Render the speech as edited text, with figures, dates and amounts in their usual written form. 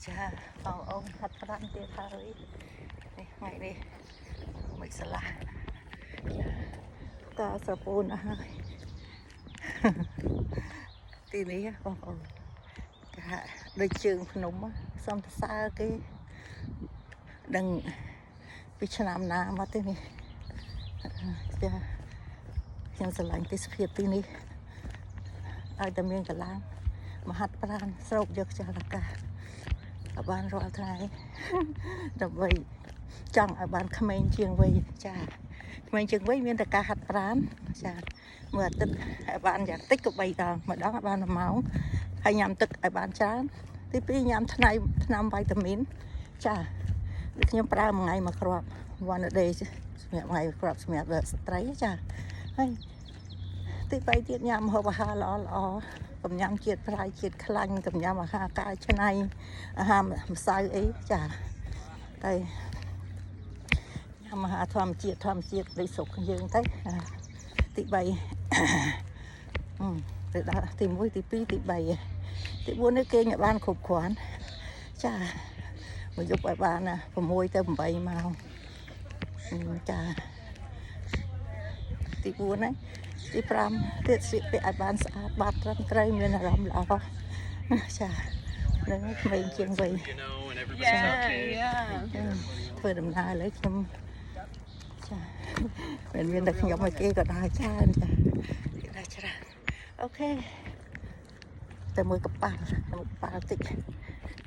ចាបងអូនហាត់ប្រាណទៀតហើយនេះថ្ងៃនេះមិនស្លាស់ចាផ្កាស្រពោនអស់ហើយទីនេះបងប្អូនគេហាក់ដូចជើងភ្នំសំសើគេដឹងពីឆ្នាំណាមកទេនេះចាខ្ញុំស្រឡាញ់ទេសភាពទីនេះឲ្យតែមានកម្លាំងមហាត់ប្រាណស្រូបយកខ្យល់អាកាសឲ្យបានរាល់ថ្ងៃ ដើម្បីចង់ឲ្យបានក្មេងជាងវ័យចាក្មេងជាងវ័យមានតែការហាត់ប្រាណចាមួយអាទិត្យឲ្យបានយ៉ាងតិចក៏3ដងម្ដងឲ្យបាន1ម៉ោងហើយញ៉ាំទឹកឲ្យបានច្រើនទី2ញ៉ាំថ្នៃថ្នាំវីតាមីនចាដូចខ្ញុំប្រើមួយថ្ងៃមួយគ្រាប់ one a day សម្រាប់ថ្ងៃមួយគ្រាប់សម្រាប់ស្ត្រីចាហើយទី3ទៀតញ៉ាំម្ហូបអាហារល្អល្អកុំញ៉ាំជាតិប្រៃជាតិខ្លាញ់កុំញ៉ាំអាហារកែច្នៃអាហារម្សៅអីចាតែញ៉ាំអាហារធម្មជាតិធម្មជាតិដូចស្រុកយើងទៅអាទី3 អឺទៅដល់ទី1ទី2ទី3ទី4នេះគេងឲ្យបានគ្រប់គ្រាន់ចាមួយយប់ឲ្យបានណា6ទៅ8ម៉ោងអឺចាទី4ហ្នឹងទី5ទៀតស្លៀកពាក់ឲ្យបានស្អាតបាតត្រឹមត្រូវមានអារម្មណ៍ល្អចានឹងក្មេងជាងវ័យ And everybody's okay. ធ្វើដំណើរឥឡូវខ្ញុំចាមិនមានតែខ្ញុំឲ្យគេក៏ដើរច្រើនចាគេដើរច្រើន okay តែមួយកប៉ាល់មួយកប៉ាល់តិច